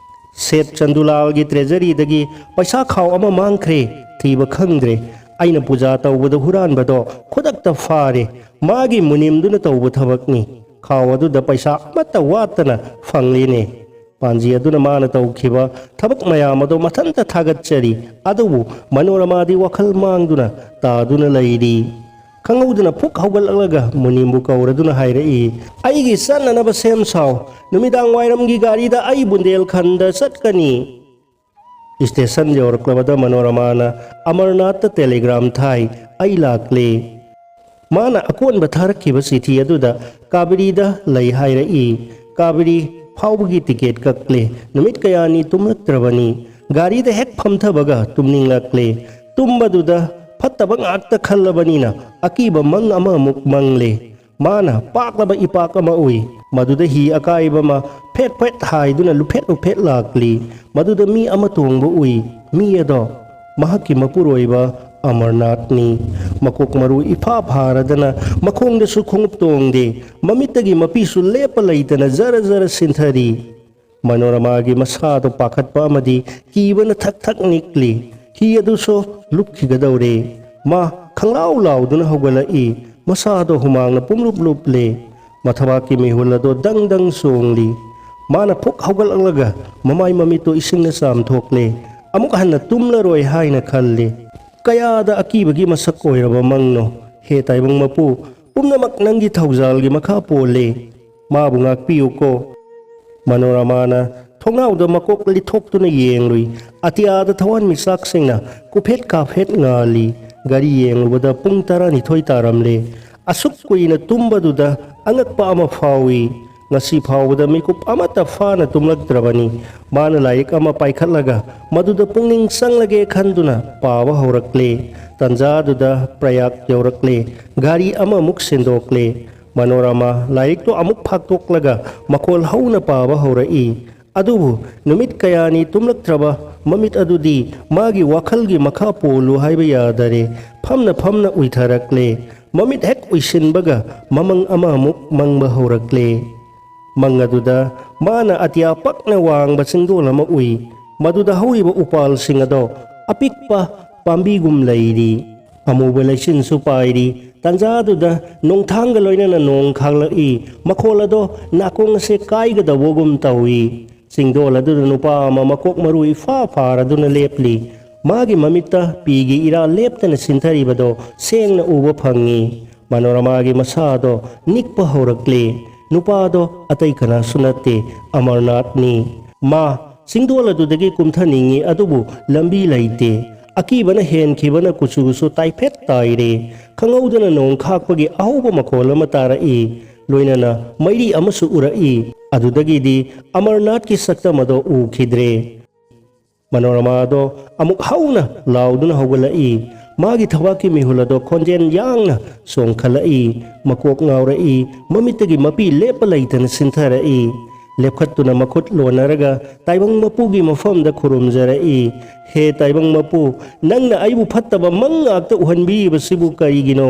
ꯁꯦꯠ ꯆꯟꯗꯨꯂꯥꯜꯒꯤ ꯇ꯭ꯔꯦꯖꯔꯤꯗꯒꯤ ꯄꯩꯁꯥ ꯈꯥꯎ ꯑꯃ ꯃꯥꯡꯈ꯭ꯔꯦ, ꯊꯤꯕ ꯈꯪꯗ꯭ꯔꯦ꯫ ꯑꯩꯅ ꯄꯨꯖꯥ ꯇꯧꯕꯗ ꯍꯨꯔꯥꯟꯕꯗꯣ ꯈꯨꯗꯛꯇ ꯐꯥꯔꯦ꯫ ꯃꯥꯒꯤ ꯃꯨꯅꯤꯝꯗꯨꯅ ꯇꯧꯕ ꯊꯕꯛꯅꯤ꯫ ꯈꯥꯎ ꯑꯗꯨꯗ ꯄꯩꯁꯥ ꯑꯃꯠꯇ ꯋꯥꯠꯇꯅ ꯐꯪꯂꯤꯅꯦ꯫ ꯄꯥꯟꯖꯤ ꯑꯗꯨꯅ ꯃꯥꯅ ꯇꯧꯈꯤꯕ ꯊꯕꯛ ꯃꯌꯥꯝ ꯑꯗꯣ ꯃꯊꯟꯇ ꯊꯥꯒꯠꯆꯔꯤ꯫ ꯑꯗꯨꯕꯨ ꯃꯅꯣꯔꯃꯥꯗꯤ ꯋꯥꯈꯜ ꯃꯥꯡꯗꯨꯅ ꯇꯥꯗꯨꯅ ꯂꯩꯔꯤ꯫ ꯈꯪꯍꯧꯗꯅ ꯐꯨꯛ ꯍꯧꯒꯠꯂꯛꯂꯒ ꯃꯨꯅꯤꯝꯕꯨ ꯀꯧꯔꯗꯨꯅ ꯍꯥꯏꯔꯛꯏ, "ꯑꯩꯒꯤ ꯆꯠꯅꯅꯕ ꯁꯦꯝ ꯁꯥꯎ꯫ ꯅꯨꯃꯤꯗꯥꯡ ꯋꯥꯏꯔꯝꯒꯤ ꯒꯥꯔꯤꯗ ꯑꯩ ꯕꯨꯟꯗꯦꯜꯈꯟꯗ ꯆꯠꯀꯅꯤ꯫" ꯁ꯭ꯇꯦꯁꯟ ꯌꯧꯔꯛꯂꯕꯗ ꯃꯅꯣꯔꯃꯥꯅ ꯑꯃꯔꯅꯥꯊꯇ ꯇꯦꯂꯤꯒ꯭ꯔꯥꯝ ꯊꯥꯏ, "ꯑꯩ ꯂꯥꯛꯂꯦ꯫" ꯃꯥꯅ ꯑꯀꯣꯟꯕ ꯊꯥꯔꯛꯈꯤꯕ ꯆꯤꯊꯤ ꯑꯗꯨꯗ ꯀꯥꯕꯦꯔꯤꯗ ꯂꯩ ꯍꯥꯏꯔꯛꯏ꯫ ꯀꯥꯕꯦꯔꯤ ꯐꯥꯎꯕꯒꯤ ꯇꯤꯀꯦꯠ ꯀꯛꯂꯦ꯫ ꯅꯨꯃꯤꯠ ꯀꯌꯥꯅꯤ ꯇꯨꯝꯂꯛꯇ꯭ꯔꯕꯅꯤ꯫ ꯒꯥꯔꯤꯗ ꯍꯦꯛ ꯐꯝꯊꯕꯒ ꯇꯨꯝꯅꯤꯡꯂꯛꯂꯦ꯫ ꯇꯨꯝꯕꯗꯨꯗ ꯐꯠꯇꯕ ꯉꯥꯛꯇ ꯈꯜꯂꯕꯅꯤꯅ ꯑꯀꯤꯕ ꯃꯪ ꯑꯃꯃꯨꯛ ꯃꯪꯂꯦ꯫ ꯃꯥꯅ ꯄꯥꯛꯂꯕ ꯏꯄꯥꯛ ꯑꯃ ꯎꯏ꯫ ꯃꯗꯨꯗ ꯍꯤ ꯑꯀꯥꯏꯕ ꯑꯃ ꯐꯦꯠ ꯐꯦꯠ ꯍꯥꯏꯗꯨꯅ ꯂꯨꯐꯦꯠ ꯂꯨꯐꯦꯠ ꯂꯥꯛꯂꯤ꯫ ꯃꯗꯨꯗ ꯃꯤ ꯑꯃ ꯇꯣꯡꯕ ꯎꯏ꯫ ꯃꯤ ꯑꯗꯣ ꯃꯍꯥꯛꯀꯤ ꯃꯄꯨꯔꯣꯏꯕ ꯑꯃꯔꯅꯥꯊꯅꯤ꯫ ꯃꯀꯣꯛ ꯃꯔꯨ ꯏꯐꯥ ꯐꯥꯔꯗꯅ ꯃꯈꯣꯡꯗꯁꯨ ꯈꯣꯡꯎꯞ ꯇꯣꯡꯗꯦ꯫ ꯃꯃꯤꯠꯇꯒꯤ ꯃꯄꯤꯁꯨ ꯂꯦꯞꯄ ꯂꯩꯇꯅ ꯖꯔ ꯖꯔ ꯁꯤꯟꯊꯔꯤ꯫ ꯃꯅꯣꯔꯃꯥꯒꯤ ꯃꯁꯥꯗꯣ ꯄꯥꯈꯠꯄ ꯑꯃꯗꯤ ꯀꯤꯕꯅ ꯊꯛ ꯊꯛ ꯅꯤꯛꯂꯤ꯫ ꯍꯤ ꯑꯗꯨꯁꯨ ꯂꯨꯞꯈꯤꯒꯗꯧꯔꯦ꯫ ꯃꯥ ꯈꯪꯂꯥꯎ ꯂꯥꯎꯗꯨꯅ ꯍꯧꯒꯠꯂꯛꯏ꯫ ꯃꯁꯥꯗꯣ ꯍꯨꯃꯥꯡꯅ ꯄꯨꯝꯂꯨꯞ ꯂꯨꯞꯂꯦ꯫ ꯃꯊꯕꯥꯛꯀꯤ ꯃꯤꯍꯨꯜ ꯑꯗꯣ ꯗꯪ ꯗꯪ ꯆꯣꯡꯂꯤ꯫ ꯃꯥꯅ ꯐꯨꯛ ꯍꯧꯒꯠꯂꯛꯂꯒ ꯃꯃꯥꯏ ꯃꯃꯤꯠꯇꯣ ꯏꯁꯤꯡꯅ ꯆꯥꯝꯊꯣꯛꯂꯦ꯫ ꯑꯃꯨꯛ ꯍꯟꯅ ꯇꯨꯝꯂꯔꯣꯏ ꯍꯥꯏꯅ ꯈꯜꯂꯤ꯫ ꯀꯌꯥꯗ ꯑꯀꯤꯕꯒꯤ ꯃꯁꯛ ꯑꯣꯏꯔꯕ ꯃꯪꯅꯣ꯫ ꯍꯦ ꯇꯥꯏꯕꯪ ꯃꯄꯨ, ꯄꯨꯝꯅꯃꯛ ꯅꯪꯒꯤ ꯊꯧꯖꯥꯜꯒꯤ ꯃꯈꯥ ꯄꯣꯜꯂꯦ꯫ ꯃꯥꯕꯨ ꯉꯥꯛꯄꯤꯌꯨꯀꯣ꯫ ꯃꯅꯣꯔꯃꯥꯅ ꯊꯣꯡꯅꯥꯎꯗ ꯃꯀꯣꯛ ꯂꯤꯊꯣꯛꯇꯨꯅ ꯌꯦꯡꯂꯨꯏ꯫ ꯑꯇꯤꯌꯥꯗ ꯊꯋꯥꯟꯃꯤꯆꯥꯛꯁꯤꯡꯅ ꯀꯨꯐꯦꯠ ꯀꯥꯐꯦꯠ ꯉꯥꯜꯂꯤ꯫ ꯒꯥꯔꯤ ꯌꯦꯡꯂꯨꯕꯗ ꯄꯨꯡ ꯇꯔꯥꯅꯤꯊꯣꯏ ꯇꯥꯔꯝꯂꯦ꯫ ꯑꯁꯨꯛ ꯀꯨꯏꯅ ꯇꯨꯝꯕꯗꯨꯗ ꯑꯉꯛꯄ ꯑꯃ ꯐꯥꯎꯏ꯫ ꯉꯁꯤ ꯐꯥꯎꯕꯗ ꯃꯤꯀꯨꯞ ꯑꯃꯠꯇ ꯐꯥꯅ ꯇꯨꯝꯂꯛꯇ꯭ꯔꯕꯅꯤ꯫ ꯃꯥꯅ ꯂꯥꯏꯔꯤꯛ ꯑꯃ ꯄꯥꯏꯈꯠꯂꯒ ꯃꯗꯨꯗ ꯄꯨꯛꯅꯤꯡ ꯆꯪꯂꯒꯦ ꯈꯟꯗꯨꯅ ꯄꯥꯕ ꯍꯧꯔꯛꯂꯦ꯫ ꯇꯟꯖꯥꯗꯨꯗ ꯄ꯭ꯔꯌꯥꯒ ꯌꯧꯔꯛꯂꯦ꯫ ꯒꯥꯔꯤ ꯑꯃꯃꯨꯛ ꯁꯤꯟꯗꯣꯛꯂꯦ꯫ ꯃꯅꯣꯔꯃꯥ ꯂꯥꯏꯔꯤꯛꯇꯨ ꯑꯃꯨꯛ ꯐꯥꯛꯇꯣꯛꯂꯒ ꯃꯈꯣꯜ ꯍꯧꯅ ꯄꯥꯕ ꯍꯧꯔꯛꯏ꯫ ꯑꯗꯨꯕꯨ ꯅꯨꯃꯤꯠ ꯀꯌꯥꯅꯤ ꯇꯨꯝꯂꯛꯇ꯭ꯔꯕ ꯃꯃꯤꯠ ꯑꯗꯨꯗꯤ ꯃꯥꯒꯤ ꯋꯥꯈꯜꯒꯤ ꯃꯈꯥ ꯄꯣꯜꯂꯨ ꯍꯥꯏꯕ ꯌꯥꯗꯔꯦ꯫ ꯐꯝꯅ ꯐꯝꯅ ꯎꯏꯊꯔꯛꯂꯦ꯫ ꯃꯃꯤꯠ ꯍꯦꯛ ꯎꯏꯁꯤꯟꯕꯒ ꯃꯃꯪ ꯑꯃꯃꯨꯛ ꯃꯪꯕ ꯍꯧꯔꯛꯂꯦ꯫ ꯃꯪ ꯑꯗꯨꯗ ꯃꯥꯅ ꯑꯇꯤꯌꯥ ꯄꯛꯅ ꯋꯥꯡꯕ ꯆꯤꯡꯗꯣꯜ ꯑꯃ ꯎꯏ꯫ ꯃꯗꯨꯗ ꯍꯧꯔꯤꯕ ꯎꯄꯥꯜꯁꯤꯡ ꯑꯗꯣ ꯑꯄꯤꯛꯄ ꯄꯥꯝꯕꯤꯒꯨꯝ ꯂꯩꯔꯤ꯫ ꯑꯃꯨꯕ ꯂꯩꯆꯤꯟꯁꯨ ꯄꯥꯏꯔꯤ꯫ ꯇꯟꯖꯥꯗꯨꯗ ꯅꯣꯡꯊꯥꯡꯒ ꯂꯣꯏꯅꯅ ꯅꯣꯡ ꯈꯥꯛꯂꯛꯏ꯫ ꯃꯈꯣꯜ ꯑꯗꯣ ꯅꯥꯀꯣꯡ ꯑꯁꯦ ꯀꯥꯏꯒꯗꯧꯕꯒꯨꯝ ꯇꯧꯏ꯫ ꯆꯤꯡꯗꯣꯜ ꯑꯗꯨꯗ ꯅꯨꯄꯥ ꯑꯃ ꯃꯀꯣꯛ ꯃꯔꯨ ꯏꯐꯥ ꯐꯥꯔꯗꯨꯅ ꯂꯦꯞꯂꯤ꯫ ꯃꯥꯒꯤ ꯃꯃꯤꯠꯇ ꯄꯤꯒꯤ ꯏꯔꯥ ꯂꯦꯞꯇꯅ ꯁꯤꯟꯊꯔꯤꯕꯗꯣ ꯁꯦꯡꯅ ꯎꯕ ꯐꯪꯏ꯫ ꯃꯅꯣꯔꯃꯥꯒꯤ ꯃꯁꯥꯗꯣ ꯅꯤꯛꯄ ꯍꯧꯔꯛꯂꯦ꯫ ꯅꯨꯄꯥꯗꯣ ꯑꯇꯩ ꯀꯅꯥꯁꯨ ꯅꯠꯇꯦ, ꯑꯃꯔꯅꯥꯊꯅꯤ꯫ ꯃꯥ ꯆꯤꯡꯗꯣꯜ ꯑꯗꯨꯗꯒꯤ ꯀꯨꯝꯊꯅꯤꯡꯏ, ꯑꯗꯨꯕꯨ ꯂꯝꯕꯤ ꯂꯩꯇꯦ꯫ ꯑꯀꯤꯕꯅ ꯍꯦꯟꯈꯤꯕꯅ ꯀꯨꯆꯨꯁꯨ ꯇꯥꯏꯐꯦꯠ ꯇꯥꯏꯔꯦ꯫ ꯈꯪꯍꯧꯗꯅ ꯅꯣꯡ ꯈꯥꯛꯄꯒꯤ ꯑꯍꯧꯕ ꯃꯈꯣꯜ ꯑꯃ ꯇꯥꯔꯛꯏ꯫ ꯂꯣꯏꯅꯅ ꯃꯩꯔꯤ ꯑꯃꯁꯨ ꯎꯔꯛꯏ꯫ ꯑꯗꯨꯗꯒꯤꯗꯤ ꯑꯃꯔꯅꯥꯊꯀꯤ ꯁꯛꯇꯝ ꯑꯗꯣ ꯎꯈꯤꯗ꯭ꯔꯦ꯫ ꯃꯅꯣꯔꯃꯥꯗꯣ ꯑꯃꯨꯛ ꯍꯧꯅ ꯂꯥꯎꯗꯨꯅ ꯍꯧꯒꯠꯂꯛꯏ꯫ ꯃꯥꯒꯤ ꯊꯕꯥꯛꯀꯤ ꯃꯤꯍꯨꯜ ꯑꯗꯣ ꯈꯣꯟꯖꯦꯜ ꯌꯥꯡꯅ ꯆꯣꯡꯈꯠꯂꯛꯏ꯫ ꯃꯀꯣꯛ ꯉꯥꯎꯔꯛꯏ꯫ ꯃꯃꯤꯠꯇꯒꯤ ꯃꯄꯤ ꯂꯦꯞꯄ ꯂꯩꯇꯅ ꯆꯤꯟꯊꯔꯛꯏ꯫ ꯂꯦꯞꯈꯠꯇꯨꯅ ꯃꯈꯨꯠ ꯂꯣꯟꯅꯔꯒ ꯇꯥꯏꯕꯪ ꯃꯄꯨꯒꯤ ꯃꯐꯝꯗ ꯈꯨꯔꯨꯝꯖꯔꯛꯏ꯫ "ꯍꯦ ꯇꯥꯏꯕꯪ ꯃꯄꯨ, ꯅꯪꯅ ꯑꯩꯕꯨ ꯐꯠꯇꯕ ꯃꯪ ꯉꯥꯛꯇ ꯎꯍꯟꯕꯤꯔꯤꯕꯁꯤꯕꯨ ꯀꯔꯤꯒꯤꯅꯣ?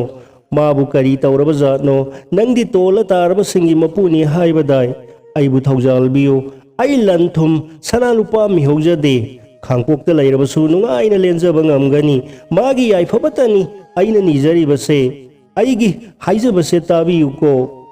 ꯃꯥꯕꯨ ꯀꯔꯤ ꯇꯧꯔꯕ ꯖꯥꯠꯅꯣ? ꯅꯪꯗꯤ ꯇꯣꯜꯂ ꯇꯥꯔꯕꯁꯤꯡꯒꯤ ꯃꯄꯨꯅꯤ ꯍꯥꯏꯕꯗꯥꯏ? ꯑꯩꯕꯨ ꯊꯧꯖꯥꯜꯕꯤꯌꯨ꯫ ꯑꯩ ꯂꯟ ꯊꯨꯝ, ꯁꯅꯥ ꯂꯨꯄꯥ ꯃꯤꯍꯧꯖꯗꯦ꯫ ꯈꯥꯡꯄꯣꯛꯇ ꯂꯩꯔꯕꯁꯨ ꯅꯨꯡꯉꯥꯏꯅ ꯂꯦꯟꯖꯕ ꯉꯝꯒꯅꯤ꯫ ꯃꯥꯒꯤ ꯌꯥꯏꯐꯕꯇꯅꯤ ꯑꯩꯅ ꯅꯤꯖꯔꯤꯕꯁꯦ꯫ ꯑꯩꯒꯤ ꯍꯥꯏꯖꯕꯁꯦ ꯇꯥꯕꯤꯌꯨꯀꯣ꯫"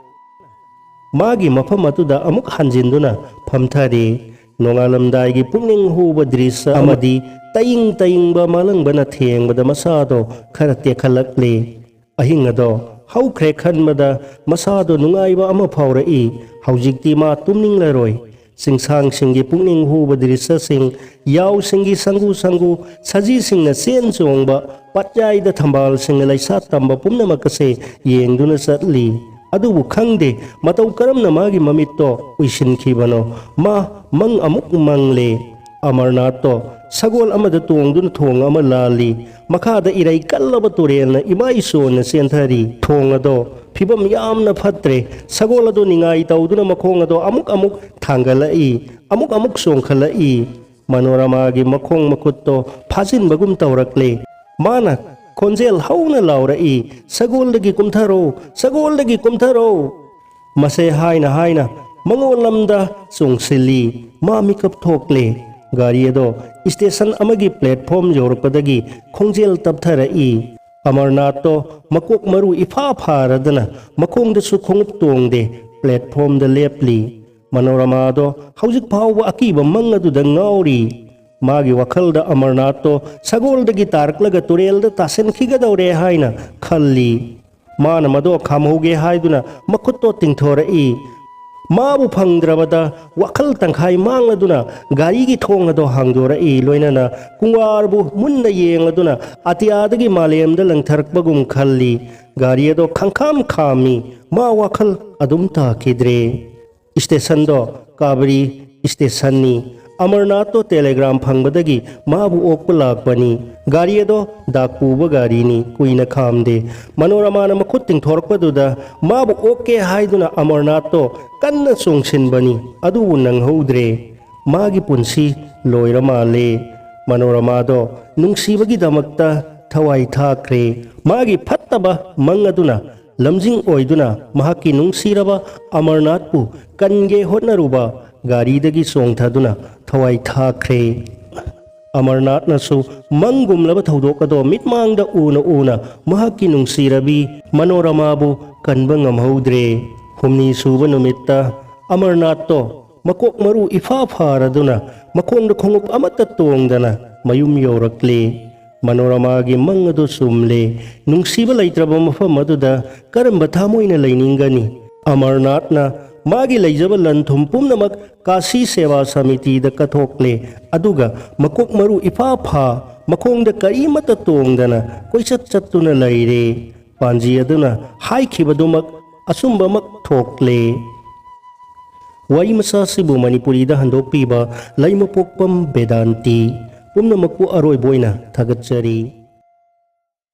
ꯃꯥꯒꯤ ꯃꯐꯝ ꯑꯗꯨꯗ ꯑꯃꯨꯛ ꯍꯟꯖꯤꯟꯗꯨꯅ ꯐꯝꯊꯔꯦ꯫ ꯅꯣꯡꯉꯥꯜꯂꯝꯗꯥꯏꯒꯤ ꯄꯨꯛꯅꯤꯡ ꯍꯨꯕ ꯗ꯭ꯔꯤꯁ ꯑꯃꯗꯤ ꯇꯌꯤꯡ ꯇꯌꯤꯡꯕ ꯃꯥꯂꯪꯕꯅ ꯊꯦꯡꯕꯗ ꯃꯁꯥꯗꯣ ꯈꯔ ꯇꯦꯛꯈꯠꯂꯛꯂꯦ꯫ ꯑꯍꯤꯡ ꯑꯗꯣ ꯍꯧꯈ꯭ꯔꯦ ꯈꯟꯕꯗ ꯃꯁꯥꯗꯣ ꯅꯨꯡꯉꯥꯏꯕ ꯑꯃ ꯐꯥꯎꯔꯛꯏ꯫ ꯍꯧꯖꯤꯛꯇꯤ ꯃꯥ ꯇꯨꯝꯅꯤꯡꯂꯔꯣꯏ꯫ ꯆꯤꯡꯁꯥꯡꯁꯤꯡꯒꯤ ꯄꯨꯛꯅꯤꯡ ꯍꯨꯕ ꯗ꯭ꯔꯤꯁ꯭ꯌꯁꯤꯡ, ꯌꯥꯎꯁꯤꯡꯒꯤ ꯁꯪꯒꯨ ꯁꯪꯒꯨ, ꯁꯖꯤꯁꯤꯡꯅ ꯆꯦꯟ ꯆꯣꯡꯕ, ꯄꯠꯌꯥꯏꯗ ꯊꯝꯕꯥꯜꯁꯤꯡꯅ ꯂꯩꯁꯥ ꯇꯝꯕ ꯄꯨꯝꯅꯃꯛ ꯑꯁꯦ ꯌꯦꯡꯗꯨꯅ ꯆꯠꯂꯤ꯫ ꯑꯗꯨꯕꯨ ꯈꯪꯗꯦ, ꯃꯇꯧ ꯀꯔꯝꯅ ꯃꯥꯒꯤ ꯃꯃꯤꯠꯇꯣ ꯎꯏꯁꯤꯟꯈꯤꯕꯅꯣ꯫ ꯃꯥ ꯃꯪ ꯑꯃꯨꯛ ꯃꯪꯂꯦ꯫ ꯑꯃꯔꯅꯥꯊꯇꯣ ꯁꯒꯣꯜ ꯑꯃꯗ ꯇꯣꯡꯗꯨꯅ ꯊꯣꯡ ꯑꯃ ꯂꯥꯜꯂꯤ꯫ ꯃꯈꯥꯗ ꯏꯔꯩ ꯀꯜꯂꯕ ꯇꯨꯔꯦꯜꯅ ꯏꯃꯥꯏ ꯁꯣꯟꯅ ꯆꯦꯟꯊꯔꯤ꯫ ꯊꯣꯡ ꯑꯗꯣ ꯐꯤꯕꯝ ꯌꯥꯝꯅ ꯐꯠꯇ꯭ꯔꯦ꯫ ꯁꯒꯣꯜ ꯑꯗꯣ ꯅꯤꯡꯉꯥꯏ ꯇꯧꯗꯨꯅ ꯃꯈꯣꯡ ꯑꯗꯣ ꯑꯃꯨꯛ ꯑꯃꯨꯛ ꯊꯥꯡꯒꯠꯂꯛꯏ, ꯑꯃꯨꯛ ꯑꯃꯨꯛ ꯆꯣꯡꯈꯠꯂꯛꯏ꯫ ꯃꯅꯣꯔꯃꯥꯒꯤ ꯃꯈꯣꯡ ꯃꯈꯨꯠꯇꯣ ꯐꯥꯖꯤꯟꯕꯒꯨꯝ ꯇꯧꯔꯛꯂꯦ꯫ ꯃꯥꯅ ꯈꯣꯟꯖꯦꯜ ꯍꯧꯅ ꯂꯥꯎꯔꯛꯏ, "ꯁꯒꯣꯜꯗꯒꯤ ꯀꯨꯝꯊꯔꯣ, ꯁꯒꯣꯜꯗꯒꯤ ꯀꯨꯝꯊꯔꯣ!" ꯃꯁꯦ ꯍꯥꯏꯅ ꯍꯥꯏꯅ ꯃꯉꯣꯟꯂꯝꯗ ꯆꯣꯡꯁꯤꯜꯂꯤ꯫ ꯃꯥ ꯃꯤꯀꯞ ꯊꯣꯛꯂꯦ꯫ ꯒꯥꯔꯤ ꯑꯗꯣ ꯁ꯭ꯇꯦꯁꯟ ꯑꯃꯒꯤ ꯄ꯭ꯂꯦꯠꯐꯣꯝ ꯌꯧꯔꯛꯄꯗꯒꯤ ꯈꯣꯡꯖꯦꯜ ꯇꯞꯊꯔꯛꯏ꯫ ꯑꯃꯔꯅꯥꯊꯇꯣ ꯃꯀꯣꯛ ꯃꯔꯨ ꯏꯐꯥ ꯐꯥꯔꯗꯅ ꯃꯈꯣꯡꯗꯁꯨ ꯈꯣꯡꯎꯞ ꯇꯣꯡꯗꯦ, ꯄ꯭ꯂꯦꯠꯐꯣꯝꯗ ꯂꯦꯞꯂꯤ꯫ ꯃꯅꯣꯔꯃꯥꯗꯣ ꯍꯧꯖꯤꯛ ꯐꯥꯎꯕ ꯑꯀꯤꯕ ꯃꯪ ꯑꯗꯨꯗ ꯉꯥꯎꯔꯤ꯫ ꯃꯥꯒꯤ ꯋꯥꯈꯜꯗ ꯑꯃꯔꯅꯥꯊꯇꯣ ꯁꯒꯣꯜꯗꯒꯤ ꯇꯥꯔꯛꯂꯒ ꯇꯨꯔꯦꯜꯗ ꯇꯥꯁꯤꯟꯈꯤꯒꯗꯧꯔꯦ ꯍꯥꯏꯅ ꯈꯜꯂꯤ꯫ ꯃꯥꯅ ꯃꯗꯣ ꯈꯥꯝꯍꯧꯒꯦ ꯍꯥꯏꯗꯨꯅ ꯃꯈꯨꯠꯇꯣ ꯇꯤꯡꯊꯣꯔꯛꯏ꯫ ꯃꯥꯕꯨ ꯐꯪꯗ꯭ꯔꯕꯗ ꯋꯥꯈꯜ ꯇꯪꯈꯥꯏ ꯃꯥꯡꯂꯗꯨꯅ ꯒꯥꯔꯤꯒꯤ ꯊꯣꯡ ꯑꯗꯣ ꯍꯥꯡꯗꯣꯔꯛꯏ꯫ ꯂꯣꯏꯅꯅ ꯀꯨꯡꯋꯥꯔꯕꯨ ꯃꯨꯟꯅ ꯌꯦꯡꯂꯗꯨꯅ ꯑꯇꯤꯌꯥꯗꯒꯤ ꯃꯥꯂꯦꯝꯗ ꯂꯪꯊꯔꯛꯄꯒꯨꯝ ꯈꯜꯂꯤ꯫ ꯒꯥꯔꯤ ꯑꯗꯣ ꯈꯪꯈꯥꯝ ꯈꯥꯝꯃꯤ꯫ ꯃꯥ ꯋꯥꯈꯜ ꯑꯗꯨꯝ ꯇꯥꯈꯤꯗ꯭ꯔꯦ꯫ ꯁ꯭ꯇꯦꯁꯟꯗꯣ ꯀꯥꯕꯔꯤ ꯁ꯭ꯇꯦꯁꯟꯅꯤ꯫ ꯑꯃꯔꯅꯥꯊꯇꯣ ꯇꯦꯂꯦꯒ꯭ꯔꯥꯝ ꯐꯪꯕꯗꯒꯤ ꯃꯥꯕꯨ ꯑꯣꯛꯄ ꯂꯥꯛꯄꯅꯤ꯫ ꯒꯥꯔꯤ ꯑꯗꯣ ꯗꯥꯛ ꯄꯨꯕ ꯒꯥꯔꯤꯅꯤ꯫ ꯀꯨꯏꯅ ꯈꯥꯝꯗꯦ꯫ ꯃꯅꯣꯔꯃꯥꯅ ꯃꯈꯨꯠ ꯇꯤꯡꯊꯣꯔꯛꯄꯗꯨꯗ ꯃꯥꯕꯨ ꯑꯣꯛꯀꯦ ꯍꯥꯏꯗꯨꯅ ꯑꯃꯔꯅꯥꯊꯇꯣ ꯀꯟꯅ ꯆꯣꯡꯁꯤꯟꯕꯅꯤ꯫ ꯑꯗꯨꯕꯨ ꯅꯪꯍꯧꯗ꯭ꯔꯦ꯫ ꯃꯥꯒꯤ ꯄꯨꯟꯁꯤ ꯂꯣꯏꯔ ꯃꯥꯜꯂꯦ꯫ ꯃꯅꯣꯔꯃꯥꯗꯣ ꯅꯨꯡꯁꯤꯕꯒꯤꯗꯃꯛꯇ ꯊꯋꯥꯏ ꯊꯥꯈ꯭ꯔꯦ꯫ ꯃꯥꯒꯤ ꯐꯠꯇꯕ ꯃꯪ ꯑꯗꯨꯅ ꯂꯝꯖꯤꯡ ꯑꯣꯏꯗꯨꯅ ꯃꯍꯥꯛꯀꯤ ꯅꯨꯡꯁꯤꯔꯕ ꯑꯃꯔꯅꯥꯊꯄꯨ ꯀꯟꯒꯦ ꯍꯣꯠꯅꯔꯨꯕ ꯒꯥꯔꯤꯗꯒꯤ ꯆꯣꯡꯊꯗꯨꯅ ꯊꯋꯥꯏ ꯊꯥꯈ꯭ꯔꯦ꯫ ꯑꯃꯔꯅꯥꯊꯅꯁꯨ ꯃꯪꯒꯨꯝꯂꯕ ꯊꯧꯗꯣꯛ ꯑꯗꯣ ꯃꯤꯠꯃꯥꯡꯗ ꯎꯅ ꯎꯅ ꯃꯍꯥꯛꯀꯤ ꯅꯨꯡꯁꯤꯔꯕꯤ ꯃꯅꯣꯔꯃꯥꯕꯨ ꯀꯟꯕ ꯉꯝꯍꯧꯗ꯭ꯔꯦ꯫ ꯍꯨꯝꯅꯤ ꯁꯨꯕ ꯅꯨꯃꯤꯠꯇ ꯑꯃꯔꯅꯥꯊꯇꯣ ꯃꯀꯣꯛ ꯃꯔꯨ ꯏꯐꯥ ꯐꯥꯔꯗꯨꯅ ꯃꯈꯣꯡꯗ ꯈꯣꯡꯎꯞ ꯑꯃꯠꯇ ꯇꯣꯡꯗꯅ ꯃꯌꯨꯝ ꯌꯧꯔꯛꯂꯦ꯫ ꯃꯅꯣꯔꯃꯥꯒꯤ ꯃꯪ ꯑꯗꯨ ꯆꯨꯝꯂꯦ꯫ ꯅꯨꯡꯁꯤꯕ ꯂꯩꯇ꯭ꯔꯕ ꯃꯐꯝ ꯑꯗꯨꯗ ꯀꯔꯝꯕ ꯊꯃꯣꯏꯅ ꯂꯩꯅꯤꯡꯒꯅꯤ? ꯑꯃꯔꯅꯥꯊꯅ ꯃꯥꯒꯤ ꯂꯩꯖꯕ ꯂꯟ ꯊꯨꯝ ꯄꯨꯝꯅꯃꯛ ꯀꯥꯁꯤ ꯁꯦꯕꯥ ꯁꯃꯤꯇꯤꯗ ꯀꯠꯊꯣꯛꯂꯦ꯫ ꯑꯗꯨꯒ ꯃꯀꯣꯛ ꯃꯔꯨ ꯏꯐꯥ ꯐꯥ ꯃꯈꯣꯡꯗ ꯀꯔꯤꯃꯠꯇ ꯇꯣꯡꯗꯅ ꯀꯣꯏꯆꯠ ꯆꯠꯇꯨꯅ ꯂꯩꯔꯦ꯫ ꯄꯥꯟꯖꯤ ꯑꯗꯨꯅ ꯍꯥꯏꯈꯤꯕꯗꯨꯃꯛ ꯑꯆꯨꯝꯕꯃꯛ ꯊꯣꯛꯂꯦ꯫ ꯋꯥꯔꯤ ꯃꯆꯥꯁꯤꯕꯨ ꯃꯅꯤꯄꯨꯔꯤꯗ ꯍꯟꯗꯣꯛꯄꯤꯕ ꯂꯩꯃꯄꯣꯛꯄꯝ ꯕꯦꯗꯥꯟꯇꯤ꯫ ꯄꯨꯝꯅꯃꯛꯄꯨ ꯑꯔꯣꯏꯕ ꯑꯣꯏꯅ ꯊꯥꯒꯠꯆꯔꯤ꯫